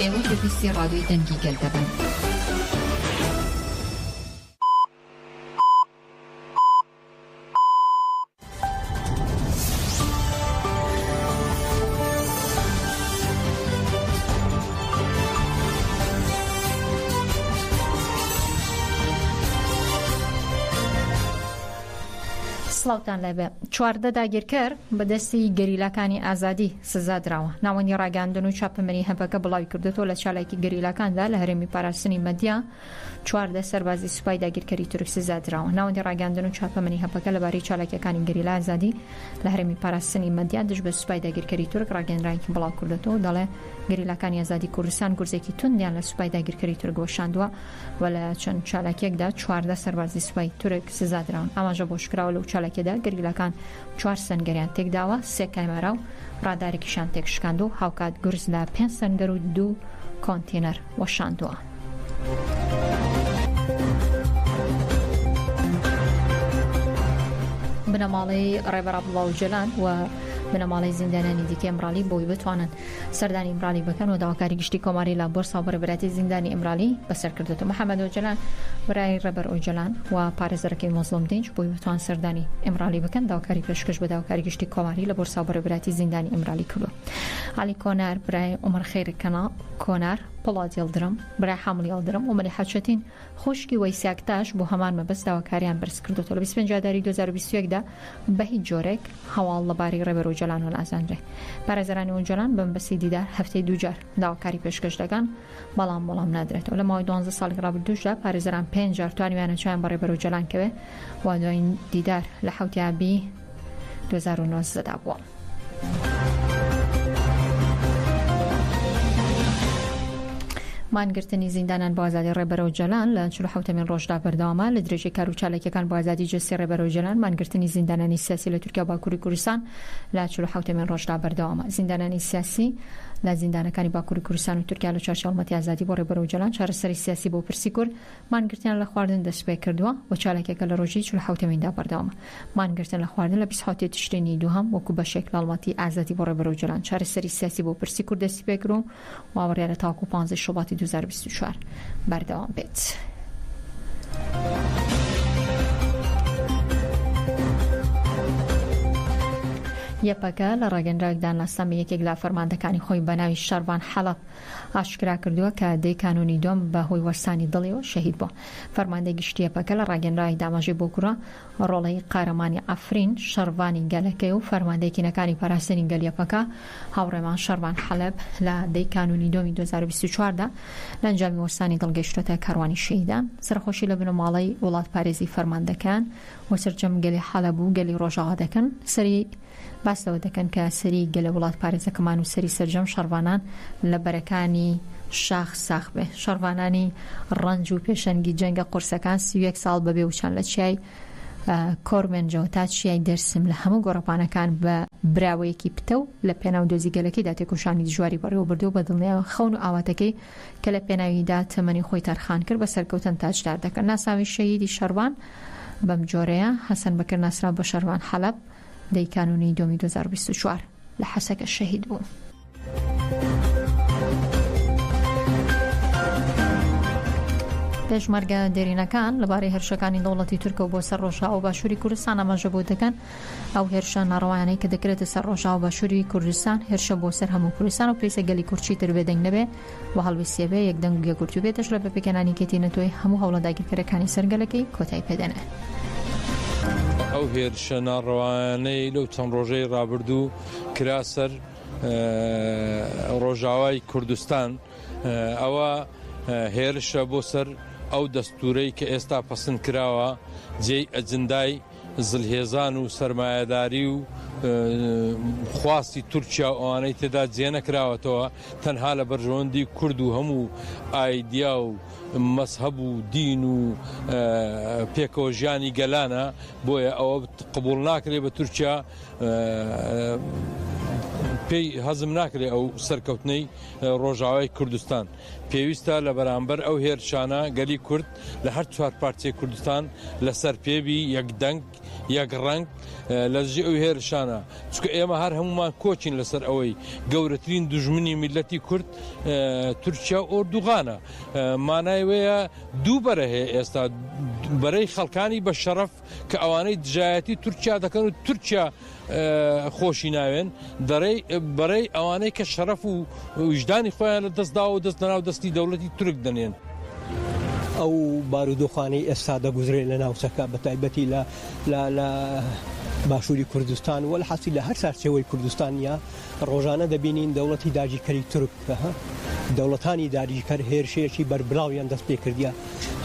ئێوە گوێبیستی ڕادیۆی دەنگی گەل دەبن. سڵاوتان لێبێ 14 داگیرکەر بە دەستی گەریلاکانی ئازادی سزا دراوە ناوەندی ڕاگەاندن و چاپەمەنی هەپەکە بڵاوی کردوەوە لە چالاکی گەریلاکاندا لە هەرێمی پاراستنی مەدیا 14 سەربازی سوپای داگیرکەری تورک سزا دراوە ناوەندی ڕاگەاندن و چاپەمەنی هەپەکە لەبارەی چالاکیەکانی گەریلا ئازادی لە هەرێمی پاراستنی مەدیا دژ بە سوپای داگیرکەری تورک ڕاگەندراوێکی بڵاو کردوەوە دەڵێ گەریلاکانی ئازادی کوردستان گورزێکی توندیان لە سوپای داگیرکەری تورک وەشاندووە و لە چەند چالاکیەکدا 14 سەربازی سوپای تورک سزا دراون. ئاماژە بەوەشکراوە لەو چالاکیەدا گەریلاکان چوار سەنگەریان تێکداوە، سێ کامێرا و ڕادارێکیشیان تێکشکاندوە و هاوکات گورز لە پێنج سەنگەر و دوو کۆنتینەر وەشاندووە. بنەماڵەی ڕێبەر عەبدوڵا ئۆجەلان و بنەماڵەی زیندانیانی دیکەی ئیمرالی بۆی بتوانن سەردانی ئیمرالی بکەن و داواکاری گشتی کۆماری لە بۆرسا و بەڕێوەبەرایەتی زیندانی ئیمرالی بەسەر کردووەتەوە. محەمەد ئۆجەلان برای ڕێبەر ئۆجەلان و پارێزەرەکەی مەزڵوم دینچ بۆی بتوان سەردانی ئیمرالی بکەن داواکاری پێشکەش بە داواکاری گشتی کۆماری لە بۆرسا و بەڕێوەبەرایەتی زیندانی ئیمرالی کردووە. عەلی کۆنار برای عومەر خەیری کۆنار، پۆڵاد یڵدرم برای حامڵ یڵدرم و مەلیحە چەتین خوشکی وەیسی ئاکتاش بۆ هەمان مەبەست داواکاریان بەرزکردۆتەوە. لە 25 ئاداری 2021 دا بە هیچ جۆرێک هەواڵ لەبارەی ڕێبەر ئۆجەلانەوە نازانرێ. پارێزەرانی ئۆجەلان بە مەبەستی دیدار هەفتەی دووجار داواکاری پێشکەش دەکەن، بەڵام وەڵام نادرێتەوە. لە ماوەی دوانزە ساڵی ڕابردووشدا پارێزەران پێنج جار توانیویانە چاویان بە ڕێبەر ئۆجەلان کەوێ و دوایین دیدار لە حەوتی ئابی 2019 دا بووە. مانگرتنی زیندانان بۆ ئازادی ڕێبەر ئۆجەلان لە 47مین ڕۆژدا بەردەوامە لە درێژەی کار و چالاکیەکان بۆ ئازادی جەستەی ڕێبەر ئۆجەلان مانگرتنی زیندانانی سیاسی لە تورکیا و باکووری کوردستان لە 47مین ڕۆژدا بەردەوامە زیندانانی سیاسی لە زیندانەکانی باکووری کوردستان و تورکیا لە چوارچێوەی هەڵمەتی ئازادی بۆ ڕێبەر ئۆجەلان چارەسەری سیاسی بۆ پرسی کورد مانگرتنیان لە خواردن دەستپێکردووە و چالاکیەکە لە ڕۆژی 47میندا بەردەوامە. مانگرتن لە خواردن لە 27 ی تشرینی دووهەم وەکو بەشێک لە هەڵمەتی ئازادی بۆ ڕێبەر ئۆجەلان چارەسەری سیاسی بۆ پرسی کورد دەستیپێکرد و وا بڕیارە تاوەکو 15 شوباتی 2024 بەردەوام بێت. یەپەگە لە ڕاگەندراوێکدا ناسنامەی یەکێک لە فەرماندەکانی خۆی بە ناوی شەڕڤان حەڵەب ئاشکرا کردووە کە دەی کانوونی دووەم بە هۆی وەستانی دڵیەوە شەهید بووە. فەرماندەی گشتی یەپەگە لە ڕاگەیەنراوێکدا ئاماژەی بۆ کردووە، ڕۆڵەی قارەمانی عەفرین، شەڕڤانی گەلەکەی و فەرماندەی یەکینەکانی پاراستنی گەل یەپەگە، هاوڕێمان شەڕڤان حەلەب لە دەی کانوونی دووەمی 2024 دا لە ئەنجامی وەستانی دڵ گەیشتووەتە کاروانی شەهیدان. سەرەخۆشی لە بنەماڵەی وڵاتپارێزی فەرماندەکەیان و سەرجەم گەلی حەلەب و گەلی ڕۆژاوا دەکەن. سەری باس لەوە دەکەن کە سەری گەلە وڵاتپارێزەکەمان و سەری سەرجەم شەڕڤانان لە بەرەکانی شاخ ساخ بێ. شەڕڤانانی ڕەنج و پێشەنگی جەنگە قورسەکان 31 ساڵ بەبێ وچان لە چیای کۆرمێنجەوە تا چیای دەرسم لە هەموو گۆڕەپانەکان بە براوەیەکی پتەو لە پێناو دۆزی گەلەکەیدا تێکۆشانی دژواری بەڕێوە بردووە بە دڵنیایەوە خەون و ئاواتەکەی کە لە پێناویدا تەمەنی خۆی تەرخان کرد بە سەرکەوتن تاجدار دەکەن. ناساوی شەهیدی شەڕڤان بەم جۆرەیە، حەسەن بەکر ناسراو بە شەڕڤان حەلەب، دە ی کانوونی دووەمی 2024 لە حەسەکە شەهید بوو. پێشمەرگە دێرینەکان لەبارەی هێرشەکانی دەوڵەتی تورکەوە بۆ سەر ڕۆژئاوا و باشووری کوردستان ئاماژە بۆ دەکەن، ئەو هێرشە ناڕەوایانەی کە دەکرێتە سەر ڕۆژئاوا و باشووری کوردستان هێرشە بۆ سەر هەموو کوردستان و پێویستە گەلی کورد چیتر بێدەنگ نەبێ و هەڵویستیە بێ یەک دەنگ و یەکگرتوو بێ دەشڵێ بە پێکهێنانی یەکێتی نەتەوەیی هەموو هەوڵە داگیرکەرەکانی سەر گەلەکەی کۆتایی پێدێنێ. ئەو هێرشە ناڕەوایانەی لەو چەند ڕۆژەی ڕابردوو کرا سەر ڕۆژاوای کوردستان ئەوە هێرشە بۆ سەر ئەو دەستورەی کە ئێستا پەسند کراوە جێی ئەجندای زلهێزان و سەرمایەداری و خواستی تورکیا و ئەوانەی تێدا جێنەکراوەتەوە تەنها لە بەرژەوەندی کورد و هەموو ئایدیا و مەزهەب و دین و پێکەوە ژیانی گەلانە بۆیە ئەوە قبوڵ ناکرێ بە تورکیا پێی هەزم ناکرێ ئەو سەرکەوتنەی ڕۆژاوای کوردستان پێویستە لە بەرامبەر ئەو هێرشانە گەلی کورد لە هەر چوار پارچەی کوردستان لەسەر پێ بی یەک دەنگ. یەک ڕەنگ لە دژی ئەو هێرشانە چونکە ئێمە هەر هەمومان کۆچین لەسەر ئەوەی گەورەترین دوژمنی میلەتی کورد تورکیا و ئۆردوغانە مانای وەیە دوو بەرە هەیە ئێستا بەرەی خەڵکانی بە شەرەف کە ئەوانەی دژایەتی تورکیا دەکەن و تورکیا خۆشی ناوێن دەرەی بەرەی ئەوانەی کە شەرەف و ویژدانی خۆیان لە دەست داوە و دەست لەناو دەستی دەوڵەتی تورک دەنێن. ئەو بارودۆخانەی ئێستا دەگوزرێ لە ناوچەکە بە تایبەتی لە لە لە باشووری کوردستان و لە لە هەر چارچێوەی کوردستان نیە ڕۆژانە دەبینین دەوڵەتی داگیرکەری تورک دەوڵەتانی داگیرکەر هێرشێکی بەربڵاویان دەست پێکردیە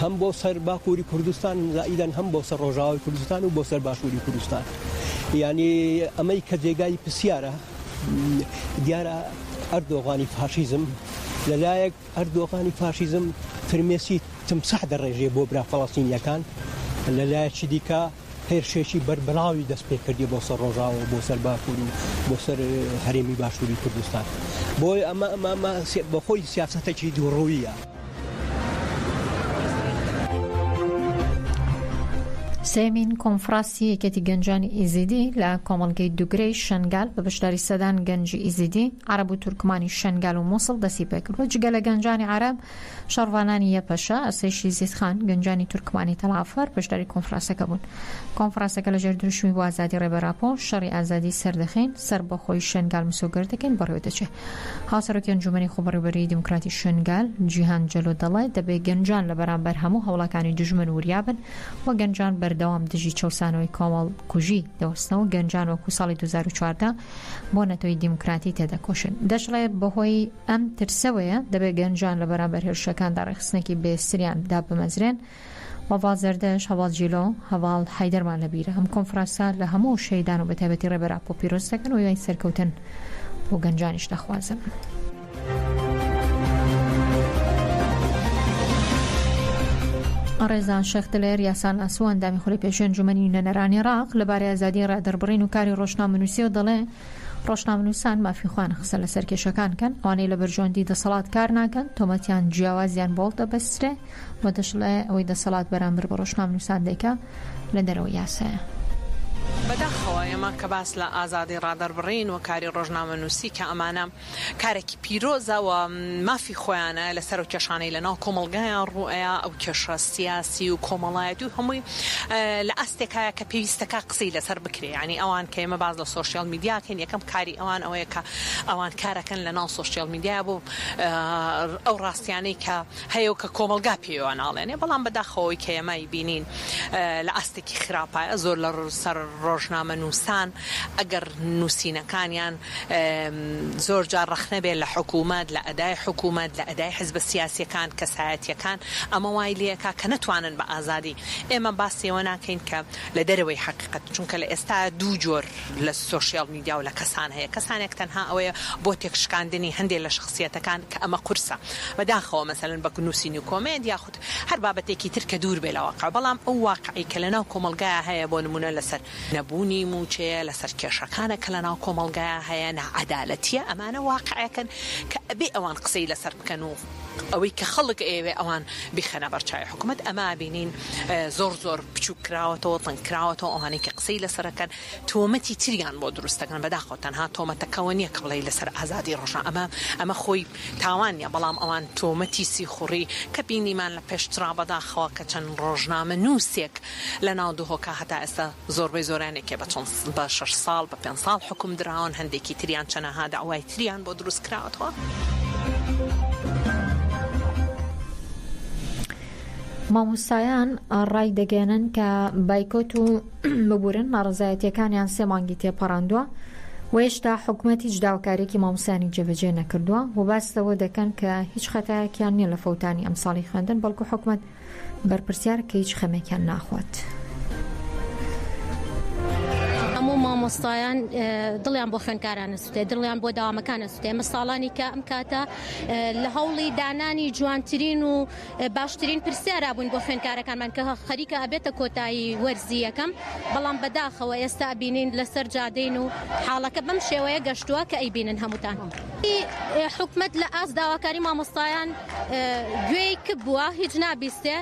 هەم بۆ سەر باکووری کوردستان زائیدەن هەم بۆ سەر ڕۆژاوای کوردستان و بۆ سەر باشووری کوردستان یعنی ئەمەی کە جێگای پرسیارە دیارە ئەردۆغانی فاشیزم لەلایەک ئەردۆغانی فاشیزم فرمێسی تمساح دەڕێژێ بۆ برا فەڵەستینیەکان لەلایەکی دیکە هێرشێکی بەربڵاوی دەست پێکردی بۆ سەر ڕۆژاوە و بۆ سەر باکوور و بۆ سەر هەرێمی باشووری کوردستان. بۆیە ئەمە ئەمە ئەمە بەخۆی سیاسەتێکی دووڕوویە. سێیەمین کۆنفراسی یەکێتی گەنجانی ئیزیدی لە کۆمەڵگەی دوگرەی شەنگال بە بەشداری سەدان گەنجی ئیزیدی، عەرەب و تورکمانی شەنگال و موسڵ دەستی پێکردووە. جگە لە گەنجانی عەرەب، شەڕڤانانی یەپەشە، ئاسایشی زیدخان، گەنجانی تورکمانی تەلعەفەر بەشداری کۆنفراسەکە بوون. کۆنفراسەکە لەژێر دروشمی بۆ ئازادی ڕێبەر ئاپۆ، شەڕی ئازادی سەردەخەین، سەربەخۆیی شەنگال مسۆگەر دەکەین بەڕێوەدەچێت. هاوسەرۆکی ئەنجوومەنی خۆبەڕێوەبەریی دیموکراتی شەنگال، جیهان جەلۆ دەڵێت، دەبێت گەنجان لە بەرامبەر هەموو هەوڵەکانی دوژمن وریا بن و گەنجان بەردەوام دژی چەوسانەوەی کۆمەڵکوژی دەوەستنەوە، گەنجان وەکو ساڵی 2014 بۆ نەتەوەی دیموکراتی تێدەکۆشن. دەشڵێت، بەهۆی ئەم ترسەوەیە دەبێت گەنجان لە بەرامبەر هێرشەکاندا ڕێکخستنێکی بەهێزتریان دابمەزرێن. هەڤاڵ زەردەش، هەڤاڵ جیلۆ، هەڤاڵ حەیدەرمان لەبیرە. ئەم کۆنفرانسە لە هەموو شەهیدان و بەتایبەتی ڕێبەر ئاپۆ پیرۆز دەکەن و هیوای سەرکەوتن بۆ گەنجانیش دەخوازم. ڕێزان شێخ دلێر یاساناس و ئەندامی خولی پێشووی ئەنجومەنی نوێنەرانی عێراق لەبارەی ئازادیی ڕادەربڕین و کاری ڕۆژنامەنووسیەوە دەڵێ ڕۆژنامەنووسان مافی خۆیانە قسە لەسەر کێشەکان کەن، ئەوانەی لە بەرژەوەندی دەسەڵات کار ناکەن تۆمەتیان جیاوازیان بۆ هەڵدەبەسترێ و دەشڵێ ئەوەی دەسەڵات بەرامبەر بە ڕۆژنامەنووسان دەیکا لە دەرەوەی یاسایە. بەداخەوە ئێمە کە باس لە ئازادی ڕادەربڕین و کاری ڕۆژنامەنووسی کە ئەمانە کارێکی پیرۆزە و مافی خۆیانە لەسەر ئەو کێشانەی لەناو کۆمەڵگایان ڕووئەیا، ئەو کێشە سیاسی و کۆمەڵایەتی و هەمووی لە ئاستێکایە کە پێویستەکا قسەی لەسەر بکرێ یانی ئەوان کە ئێمە باس لە سۆشیال میدیا کەین یەکەم کاری ئەوان ئەوەیە کە ئەوان کارەکەن لەناو سۆشیال میدیا بۆ ئەو ڕاستیانەی کە هەیە و کە کۆمەڵگا پێیەوە ناڵێنێ بەڵام بەداخەوە ئەوەی کە ئێمە ئەیبینین لە ئاستێکی خراپایە زۆر لە سەر ڕۆژنامەنووسان ئەگەر نووسینەکانیان زۆر جار ڕەخنە بێت لە حکوومەت، لە ئەدای حکوومەت، لە ئەدای حزبە سیاسییەکان، کەسایەتییەکان، ئەمە وای لێ ئەکا کە نەتوانن بە ئازادی، ئێمە باسی ئەوە ناکەین کە لە دەرەوەی حەقیقەت، چونکە لە ئێستا دوو جۆر لە سۆشیال میدیا و لە کەسان هەیە، کەسانێک تەنها ئەوەیە بۆ تێکشکاندنی هەندێ لە شەخسییەتەکان کە ئەمە قورسە بەداخەوە مەسەلەن بە نووسینی کۆمێنت یاخود هەر بابەتێکی تر کە دوور بێ لە واقع، بەڵام ئەو واقعەی کە لەناو کۆمەڵگایا هەیە بۆ نموونە لەسەر نەبوونی مووچەیە، لەسەر کێشەکانە کە لەناو کۆمەڵگایا هەیە، ناعەدالەتییە، ئەمانە واقعێکن کە ئەبێ ئەوان قسەی لەسەر بکەن و ئەوەی کە خەڵک ئەیەوێ ئەوان بیخەنە بەرچاوی حکومەت، ئەمە ئەبینین زۆر زۆر بچووک کراوەتەوە، تەنگ کراوەتەوە، ئەوانەی کە قسەی لەسەر ئەکەن تۆمەتی تریان بۆ دروست دەکەن، بەداخەوە تەنها تۆمەتەکەوە نییە کە بڵێی لەسەر ئازادی ڕۆژنامە، ئەمە ئەمە خۆی تاوان نییە، بەڵام ئەوان تۆمەتی سیخوڕی کە بینیمان لە پێشترا بەداخەوە کە چەند ڕۆژنامەنووسێک لە ناو دهۆکا هەتا ئێستا زۆربەی زۆریان یەکێ بە چەند بە شەش ساڵ بە پێنج ساڵ حوکم دراون هەندێکی تریان چەنەها دەعوای تریان بۆ دروست کراوەتەوە. مامۆستایان ڕایدەگەیەنن کە بایکۆت و ببورن ناڕەزایەتیەکانیان سێ مانگی تێپەڕاندووە و هێشتا حکومەت هیچ داواکاریەکی مامۆستایانی جێبەجێ نەکردووە و باس لەوە دەکەن کە هیچ خەتایەکیان نییە لە فەوتانی ئەمساڵی خوێندن بەڵکو حکومەت بەرپرسیارە کە هیچ خەمێکیان ناخوات. هەموو مامۆستایان دڵیان بۆ خوێندکاران ئەسوتێ دڵیان بۆ داوامەکان ئەسوتێ ئێمە ساڵانی کە ئەم کاتە لە هەوڵی دانانی جوانترین و باشترین پرسیارا بووین بۆ خوێندکارەکانمان کە خەریکە ئەبێتە کۆتایی وەرزی یەکەم بەڵام بەداخەوە ئێستا ئەبینین لەسەر جادەین و حاڵەکە بەم شێوەیە گەشتووە کە ئەیبینن هەمووتان. حکومەت لە ئاست داواکاری مامۆستایان گوێی کپ بووە هیچ نابیستێ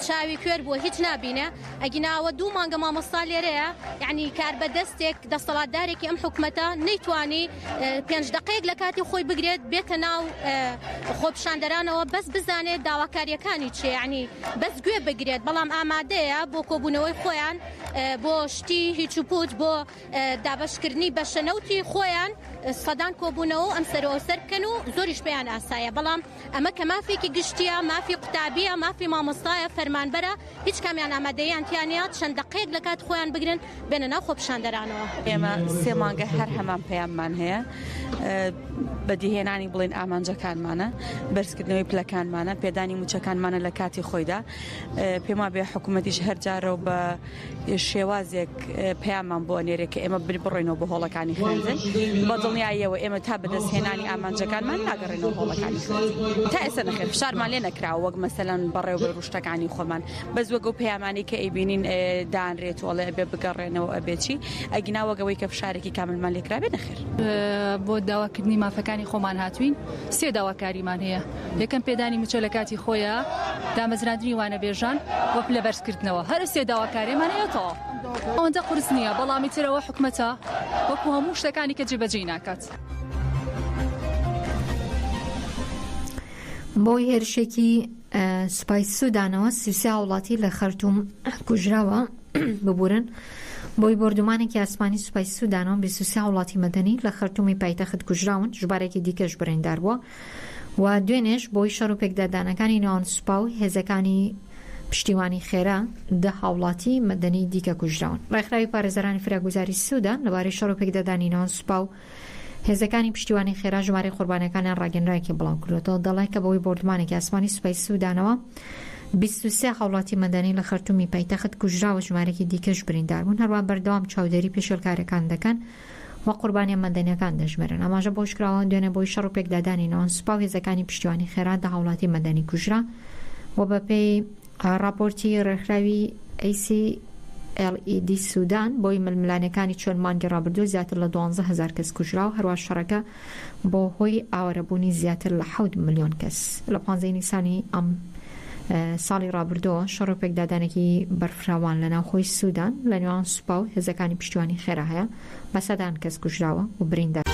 چاوی کوێر بووە هیچ نابینێ ئەگینا ئەوە دوو مانگە مامۆستا لێرەیە یعنی کاربەدەستێک دەسەڵاتدارێکی ئەم حکومەتە نەیتوانی پێنج دقەیەک لە کاتی خۆی بگرێت بێتە ناو خۆپیشاندەرانەوە بەس بزانێت داواکاریەکانی چیە یعنی بەس گوێ بگرێت بەڵام ئامادەیە بۆ کۆبوونەوەی خۆیان بۆ شتی هیچ و پوچ بۆ دابەشکردنی بەشە نەوتی خۆیان سەدان کۆبوونەوە و ئەم سەر و ئەوسەر بکەن و زۆریش پێیان ئاسایە بەڵام ئەمە کە مافێکی گشتیە مافی قوتابیە مافی مامۆستایە فەرمانبەرە هیچ کامیان ئامادەییان تیا نیە چەند دەقەیەک لە کات خۆیان بگرن بێنە ناو خۆپیشاندەرانەوە. ئێمە سێ مانگە هەر هەمان پەیاممان هەیە بەدیهێنانی بڵێن ئامانجەکانمانە بەرزکردنەوەی پلەکانمانە پێدانی موچەکانمانە لە کاتی خۆیدا پێما بێ حکوومەتیش هەر جارە و بە شێوازێک پەیاممان بۆ ئەنێرێ کە ئێمە بڕۆینەوە بۆ هۆڵەکانی خوێندن بە دڵنیاییەوە ئێمە تا بەدەستهێنانی ئامانجەکانمان ناگەڕێنەوە هۆڵەکانی خوێندن تا ئێستا نەخێر فشارمان لێ نەکراوە وەک مەسەلەن بەڕێوەبەر و شتەکانی خۆمان بەس وەک ئەو پەیامانەی کە ئەیبینین دانرێت و ئەڵێ ئەبێ بگەڕێنەوە ئەبێ چی ئەگینا وەک ئەوەی کە فشارێکی کاملمان لێ کرابێ نەخێر. بۆ داواکردنی مافەکانی خۆمان هاتووین سێ داواکاریمان هەیە یەکەم پێدانی مووچە لە کاتی خۆیا، دامەزراندنی وانەبێژان و پلە بەرزکردنەوە، هەر ئەو سێ داواکارییەمان هەیە تەواو. ئەوەندە قورس نییە، بەڵام ئیتر ئەوە حکومەتە وەکو هەموو شتەکانی کە جێبەجێی ناکات. بەهۆی هێرشێکی سوپای سودانەوە 33 هاوڵاتی لە خەرتوم کوژراوە ببورن بۆی بۆردومانێکی ئاسمانی سوپای سودانەوە 23 هاوڵاتی مەدەنی لە خەرتومی پایتەخت کوژراون ژمارەیەکی دیکەش بریندار بووە و دوێنێش بۆی شەڕ و پێکدادانەکانی نێوان سوپا و هێزەکانی پشتیوانی خێرا دە هاوڵاتی مەدەنی دیکە کوژراون. ڕێکخراوی پارێزەرانی فراگوزاری سودان لەبارەی شەڕ و پێکدادانی نێوان سوپا و هێزەکانی پشتیوانی خێرا ژمارەی قوربانیەکانیان ڕاگەنراوێکی بڵاوکردوەتەوە دەڵێت کە بەهۆی بۆردومانێکی ئاسمانی سوپای سودانەوە 23 هاوڵاتی مەدەنی لە خەرتومی پایتەخت کوژراوە ژمارەیەکی دیکەش بریندار بوون هەروەها بەردەوام چاودێری پێشێلکاریەکان دەکەن و قوربانیە مەدەنیەکان دەژمێرن. ئاماژە بەوەشکراوە، دوێنێ بەهۆی شەڕ و پێکدادانی نێوان سوپا و هێزەکانی پشتیوانی خێرا دە هاوڵاتی مەدەنی کوژرا و بەپێی ڕاپۆرتی ڕێکخراوی ACLED سودان بۆی ململانێکانی چەند مانگی ڕابردوو زیاتر لە 12000 کەس کوژرا و هەروە شەڕەکە بۆ هۆی ئاوارەبوونی زیاتر لە حەوت ملیۆن کەس لە پانزەی نیسانی ئەم ساڵی ڕابردووە شەڕ و پێکدادانێکی بەرفراوان لە ناوخۆی سوودان لە نێوان سوپا و هێزەکانی پشتیوانی خێرا هەیە بە سەدان کەس کوژراوە و بریندار.